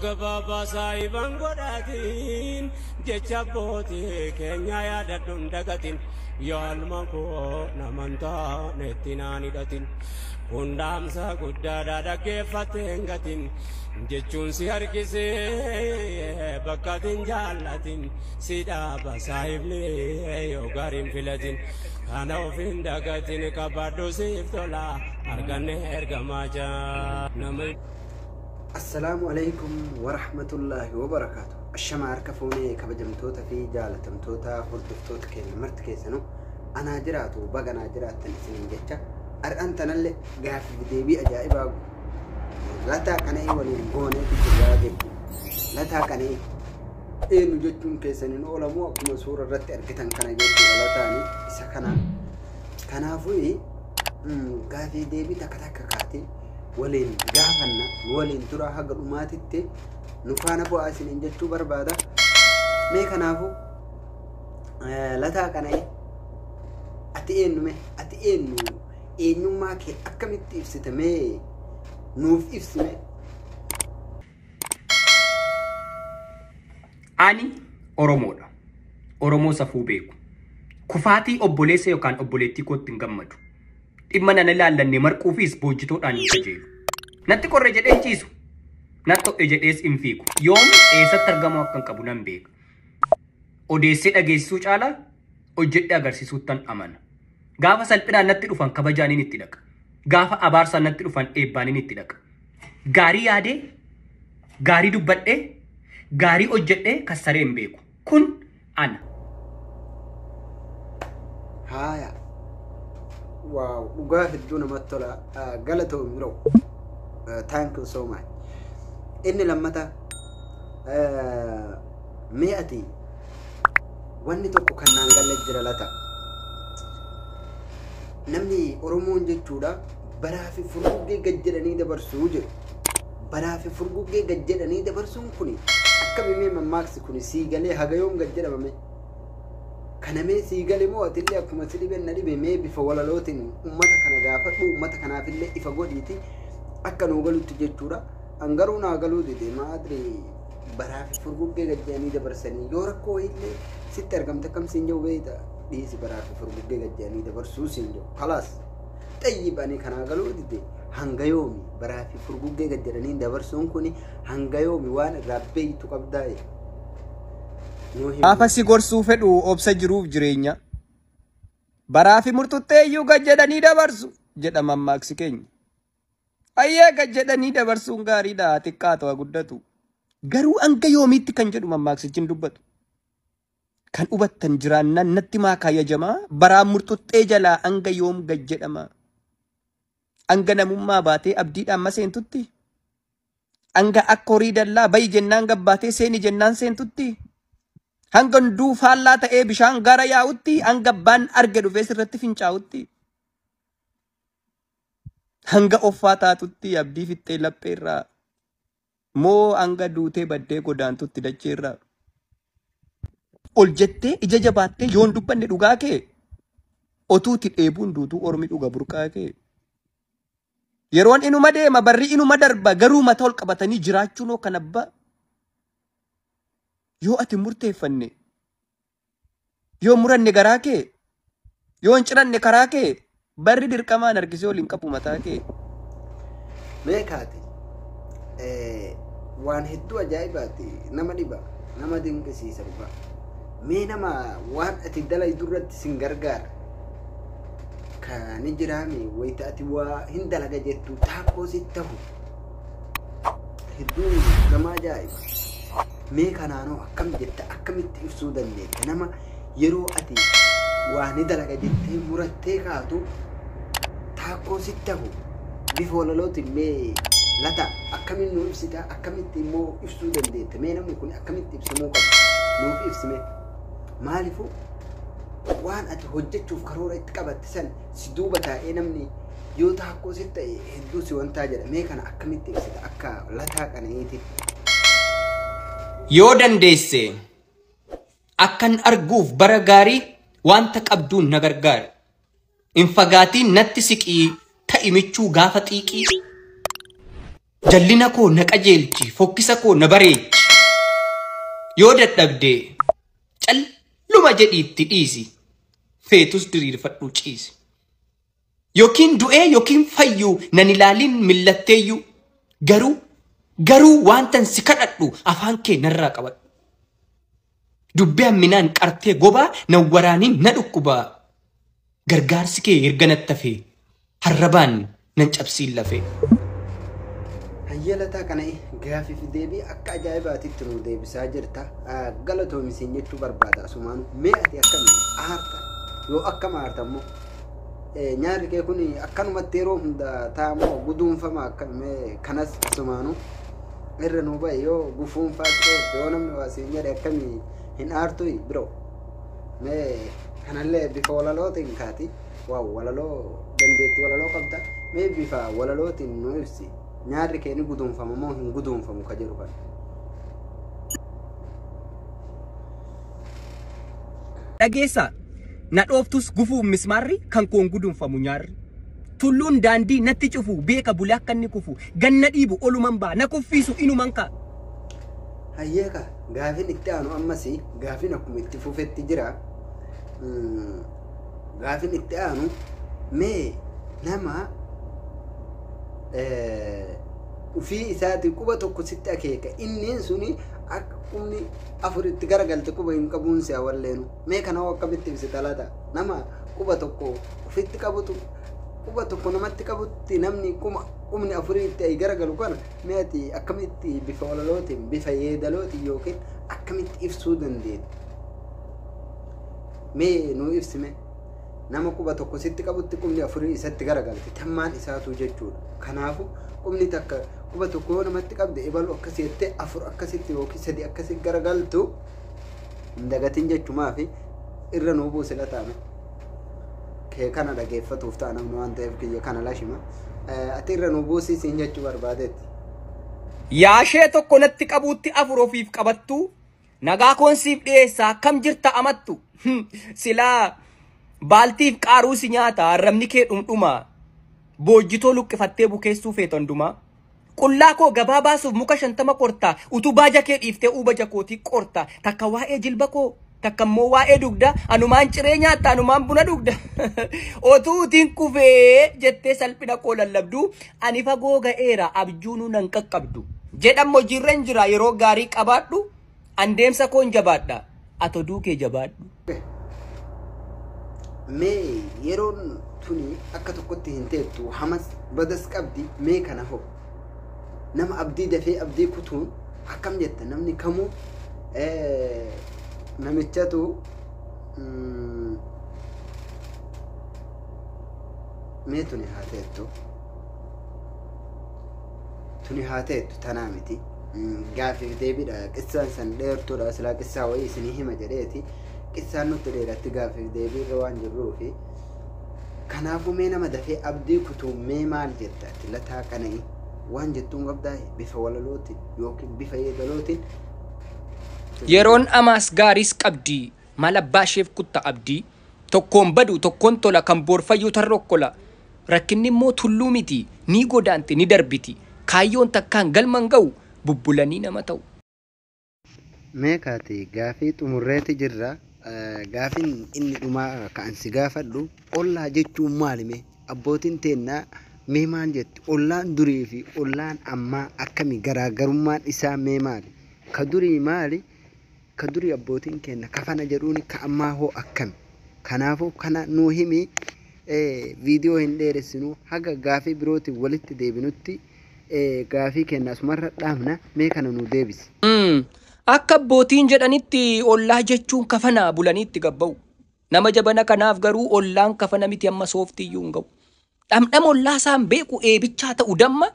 Gabaabaa saahiban godhatiin jecha abbootii keenya yaadadhuun dagatin yaalma koo naman taanetti naan hidhatin hundaamsa guddaadha dhaggeeffateen gatin jechuun si harkisee bakkatin jaallatin si dhaaba saahibni yoo gaariin filatin kana ofiin dagatin qabadhu siif tola arganne ergamaa jaa nama. Assalaamu alaikum warahmatullaahi wabarakaatu. Ashama harka fuunee kabajamtoota fi jaalatamtoota hordoftoota keenya marti keessanuu anaa jiraatu baga naa jiraattan isiniin jecha har'aan tanallee gaaffii deebii ajaa'ibaa Lataa Qana'ii waliin gooneetu jirraa jechuudha. Lataa Qana'ii eenyu jechuun keessaniin oolamu akkuma suura irratti argitan kana jechuudha lataani isa kana. Kanaafuu gaaffii deebii takka takka kaatee waliin gaafanna waliin tura haga dhumaatitti nu faana bu'aa isiniin jechuu barbaada. Mee kanaafuu Lataa Qana'ii ati eenyu mee ati eenyu eenyummaa kee akkamitti ibsita mee nuuf ibsime. Ani Oromoodha. Oromoo safuu beeku. Kufaatii obboleessa yookaan obboleettii kootti hin gammadu. Dhimma nan ilaallanne marquufis boojjitoodhaan hin kajeelu. Natti qorre jedhee hin ciisu. Natti ho'e jedhees hin fiigu. Yoom eessatti argamuu akkan qabu nan beeka. Odeessee dhageessisuu caalaa hojjedhee agarsiisuuttan amana. Gaafa salphinaan natti dhufan kabajaaniin itti dhaqa. Gaafa abaarsaan natti dhufan eebbaaniin itti dhaqa. Gaarii yaadee, gaarii dubbadhee, gaarii hojjedhee kassaree hin beeku. Kun ana. Haaya. Waaw dhugaa hedduu namatti tola. Galatoomi bro. Thank you so much. Inni lammata mee ati wanni tokko kan naan galle jira lata. Namni Oromoon jechuudha baraa fi furguggee gad jedhanii dabarsuu jedhu. Baraa fi furguggee gad jedhanii dabarsuun kuni akkami mee mammaaksi kuni sii galee haga yoom gad jedhamame? Kana mee sii gale moo atillee akkuma si dhibe na dhibe mee bifa walalootiin uummata kana gaafadhu uummata kanaafillee ifa godhiiti akka nuu galutti jechuudha. An garuu naa galuu dide maadri baraa fi furguggee gad jedhanii dabarsanii yoo rakkoo wayiillee sitti argamte akkam siin jedhu beekta dhiisi baraa fi furguggee gad jedhanii dabarsuu siin jedhu kalaas xayyib ani kanaa galuu dide hanga yoomi baraa fi furguggee gad jedhanii dabarsuun kun hanga yoomi waan irraa beektu qabdaa. Gaafa si gorsuu fedhu obsa jiruuf jireenya. Baraa fi murtuttee iyyuu gad jedhanii dabarsu jedha mammaaksi keenya. Ayyee gad jedhanii dabarsuun gaariidha xiqqaatu haa guddatu. Garuu hanga yoomiitti kan jedhu mammaaksichi hin dubbatu. Kan hubattan jiraannaan natti maakaa yajamaa baraa murtuttee jalaa hanga yoom gad jedhama. Hanga namummaa baatee abdiidhaan maseentutti. Hanga akka horii dallaa bayi jennaan gabbaatee seeni jennaan seentutti. Hanga hunduu faallaa ta'ee bishaan gara yaa'utti hanga abbaan arge dhufee sirratti fincaa'utti. Hanga offaa taatutti abdii fixxee lapheerraa. Moo hanga duutee baddee godaantutti dacheerraa. Ol jettee ija jabaattee yoon dubbanne dhugaa kee otuuti dheebuun duutuu ormi dhuga burqaa kee. Yeroon inuma deema barri inuma darba garuu mata ol qabatanii jiraachuun kan abbaa. Yoo ati murteeffanne yoo muranne garaa kee yoo hin ciranne karaa kee barri dirqamaan harkisee ol hin qabu mataa kee. Mee kaate waan hedduu ajaa'ibaati nama dhiba nama dinqisiisa dhugaa. Mee nama waan ati dalaydu irratti sin gargaara. Kan jiraame wayita ati waa hin dalaga jettu taakkoo sitti tahu. Hedduu nama ajaa'iba. Mee kanaanoo akkam jetta akkamitti ibsuu dandeetta nama yeroo ati waa ni dalaga jettee murattee kaatu taakkoo sitti tahu bifa walalootiin mee lata akkamiin nu ibsita akkamitti immoo ibsuu dandeetta mee namni kun akkamitti ibsamuu qaba nuuf ibsime maaliifuu waan ati hojjechuuf karoora itti qabatte san si duuba taa'ee namni yoo taakkoo sitti ta'e hedduu si wantaa jedha mee kana akkamitti ibsita akka lataa qana'iiti. Yoo dandeesse akkan arguuf bara gaarii wanta qabduun na gargaari. Hin fagaatiin natti siqii ta'i michuu gaafa xiiqii. Jallina koo na qajeelchi, fokkisa koo na bareechi. Yoo dadhabde calluma jedhiitti dhiisi. Feetus diriirfadhu ciisi. Yookiin du'ee yookiin fayyuu nan ilaalin millatteeyyuu. Garuu garuu waantan si kadhadhu afaan kee narraa qabadhu. Dubbii hamminaan qartee gobaa nan waraaniin na dhukkubaa. Gargaarsi kee erga natti hafee harrabaan nan cabsiin lafee. Hayyalataa kana gaafiif deebii akka ajaa'ibaatitti nu deebisaa jirta. Galatoomi siin jechuu barbaada asumaanu. Mee ati akkami aarta? Yoo akkam aarta immoo nyaarri kee kun akkanumatti yeroo hunda taa'amoo guduunfama akkamii kanas asumaanu irra nuu bahe yoo gufuunfaa ta'e yoo namni waa siin jedhe akkamii hin aartu biroo. Mee kanallee bifa walalootiin kaati. Waaw, walaloo dandeettii walaloo qabda. Mee bifa walalootiin nu ibsi. Nyaarri kee ni guduunfama moo hin guduunfamu ka jedhu kana. Dhageessaa, na dhooftus gufuun mismaarri kan koon guduunfamu nyaarri. Tulluun daandii natti cufu beeka bulee akka inni kufu ganna dhiibu oluman ba'a na kuffiisu inuman ka'a. Hayyeeka, gaafin itti aanu ammas gaafin akkuma itti fufetti jira. Gaafin itti aanu mee nama ufii isaati quba tokko sitti akeeka inni suni akka qubni afuritti garagalte quba hin qabuun si awwalleenu. Mee kana hoo akkamitti ibsita laata? Nama quba tokko ufitti qabutu quba tokko namatti qabutti namni qubni afuritti garagalu kana mee ati akkamitti bifa walalootiin bifa yeedalootiin yookiin akkamitti ibsuu dandeetta? Mee nuu ibsime. Nama quba tokko sitti qabutti qubni afurii isatti garagalte tammaan isaatu jechuudha. Kanaafuu qubni takka quba tokko yoo namatti qabde ebalu akkasii jettee afur akkasitti yookiin sadi akkasitti garagaltu hin dagatin jechumaa fi irra nuu buuse lataame. Kee kana dhageeffatuuf ta'a namni waan ta'eef kiyya kana lashima. Ati irra nuu buusii siin jechuu barbaadetti. Yaashee tokko natti qabuutti afur ofiif qabattu nagaa koon siif dhiyeessa akkam jirta amattu. Silaa baaltiif qaaruu si nyaata arrabni kee dhumdhuma boojjitoo luqqifattee bukeessuu feetan dumaa. Qullaa koo gabaa baasuuf muka 50 qorta utuu baaja kee dhiiftee uubaja kootii qorta takka waa'ee jilba koo takka immoo waa'ee dugda anumaan ciree nyaatta anumaan buna dugda. Otuu utiin kufee jettee salphina koo lallabdu ani fagoo ga'eera abjuunuu nan qaqqabdu. Jedhammoo jirran jira yeroo gaarii qabaadhu an deemsa koon jabaadha ati oduu kee jabaadhu. Mee yeroon tuni akka tokkotti hin teettu hamas badas qabdi mee kana hoo nama abdii dafee abdii kutuun akkam jetta namni kamuu namichatu mee tuni haa teettu tuni haa teettu tanaa miti gaafiif deebiidha qissaan san dheertuudha silaa qissaa wayii isinii hima jedheeti. Qissaan nutti dheeratti gaafiif deebiirra waan jirruufi kanaafuu mee nama dafee abdii kutuu mee maal jetta ati lataa qana'ii waan jettuun qabdaa bifa walalootiin yookiin bifa yeedalootiin. Yeroon amaas gaariis qabdi maal abbaa isheef kutta abdii tokkoon badu tokkoon tola kan boorfayyuu tarrokkola rakkinni immoo tulluu miti ni godaanti ni darbiti kaayyoon takkaan galman ga'u bubbulanii nama ta'u. Mee kaati gaafii xumurreeti jirra. Gaafin inni dhumaa ka'an si gaafadhu ollaa jechuun maali mee? Abbootiin teennaa mee maal jetti? Ollaan durii fi ollaan ammaa akkami garaagarummaan isaa mee maali? Ka durii maali? Ka durii abbootiin keenna kafana jedhuuni ka ammaa hoo akkami? Kanaafuu kana nuu himi viidiyoo hin dheeressinu haga gaafii birootiin walitti deebinutti gaafii kenna asumarra dhaabna mee kana nuu deebisi. Akka abbootiin jedhanitti ollaa jechuun kafana bulaniitti gabba'u. Nama jabana kanaaf garuu ollaan kafana miti amma sooftiyyuu hin ga'u. Dhamdhama ollaa isaan beeku eebichaa ta'u damma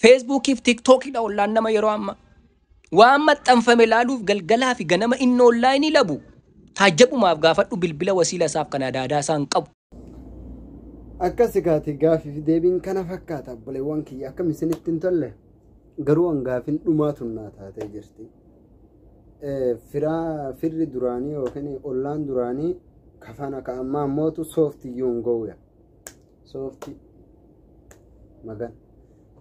feesbuukiif tiktookiidha ollaan nama yeroo amma. Waan maxxanfame laaluuf galgalaa fi ganama inni ollaa inni labu. Taajjabumaaf gaafadhu bilbila wasiila isaaf kan adaadaa isaan qabu. Akkas gaati gaafiif deebiin kana fakkaata obboleewwan kiyya akkam isinitti hin tolle garuu an gaafin dhumaa tunnaa taatee jirti. Firri duraanii yookiin ollaan duraanii kafana ka ammaa ammootu sooftiyyuu hin ga'uudha. Soofti magan.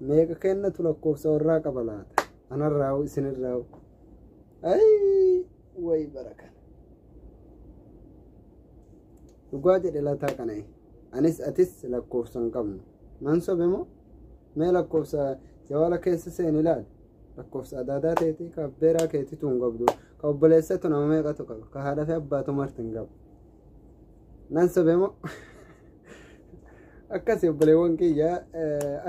Meeqa kennatu lakkoofsa warraa qaba laata? Anarraawu isinirraawu. Ayii wayi bara kana. Dhugaa jedhe lataa kana. Anis atis lakkoofsa hin qabnu. Nan sobe moo? Mee lakkoofsa jawaala keessa seen ilaali. Lakkoofsa adaadaa teetii ka abbeeraa keetitu hin qabdu. Ka obboleessatu nama meeqatu qaba? Ka haadha fi abbaatu marti hin qabu. Nan sobe moo? Akkasi obboleewwan kiyya,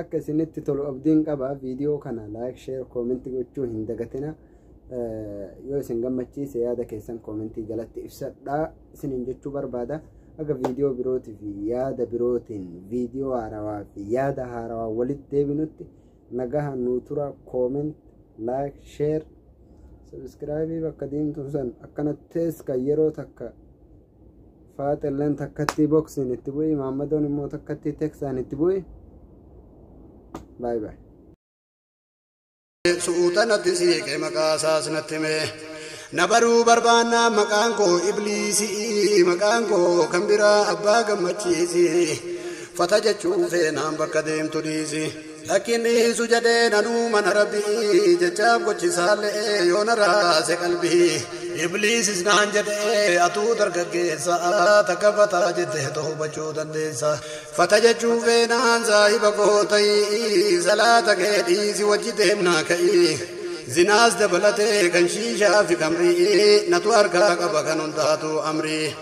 akka isinitti tolu abdiin qaba. Viidiyoo kana like, share, comment gochuu hin dagatina. Yoo isin gammachiise yaada keessan koomentii jalatti ibsadhaa isiniin jechuu barbaada. Akka viidiyoo birootii fi yaada birootiin, viidiyoo haarawaa fi yaada haarawaa walitti deebinutti nagaha nuu tura. Comment, like, share, subscribe bakka diimtuu san akkanattees kan yeroo takka faaxilleen takkatti boksiin itti bu'i, maammadoon immoo takkatti teksaan itti bu'i. Baay baay. Suuta natti siiqee maqaa isaas natti hime. Na baruu barbaannaa maqaan koo Ibliisii, maqaan koo kan biraa abbaa gammachiisi. Fata jechuu feenaan bakka deemtu dhiisi. Lakkin dhiisu jedhee nanuu mana rabbii jechaaf gochisaallee yoo na raase qalbii. Ibliisis naan jedhee, atuu dargaggeessa, takka fataa jettee hubachuu dandeessa. Fata jechuu feenaan saahiba koo ta'ii, salaata kee dhiisi wajji deemnaa ka'ii. Zinaas dabalatee kan shiishaa fi kamrii natu harkaa qaba kan hundaatu amrii.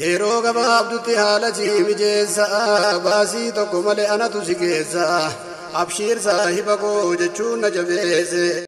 Yeroo gabaabdutti haala si mijeessa, baasii tokko malee anatu si geessa. Abshiir saahiba koo jechuun na jabeesse.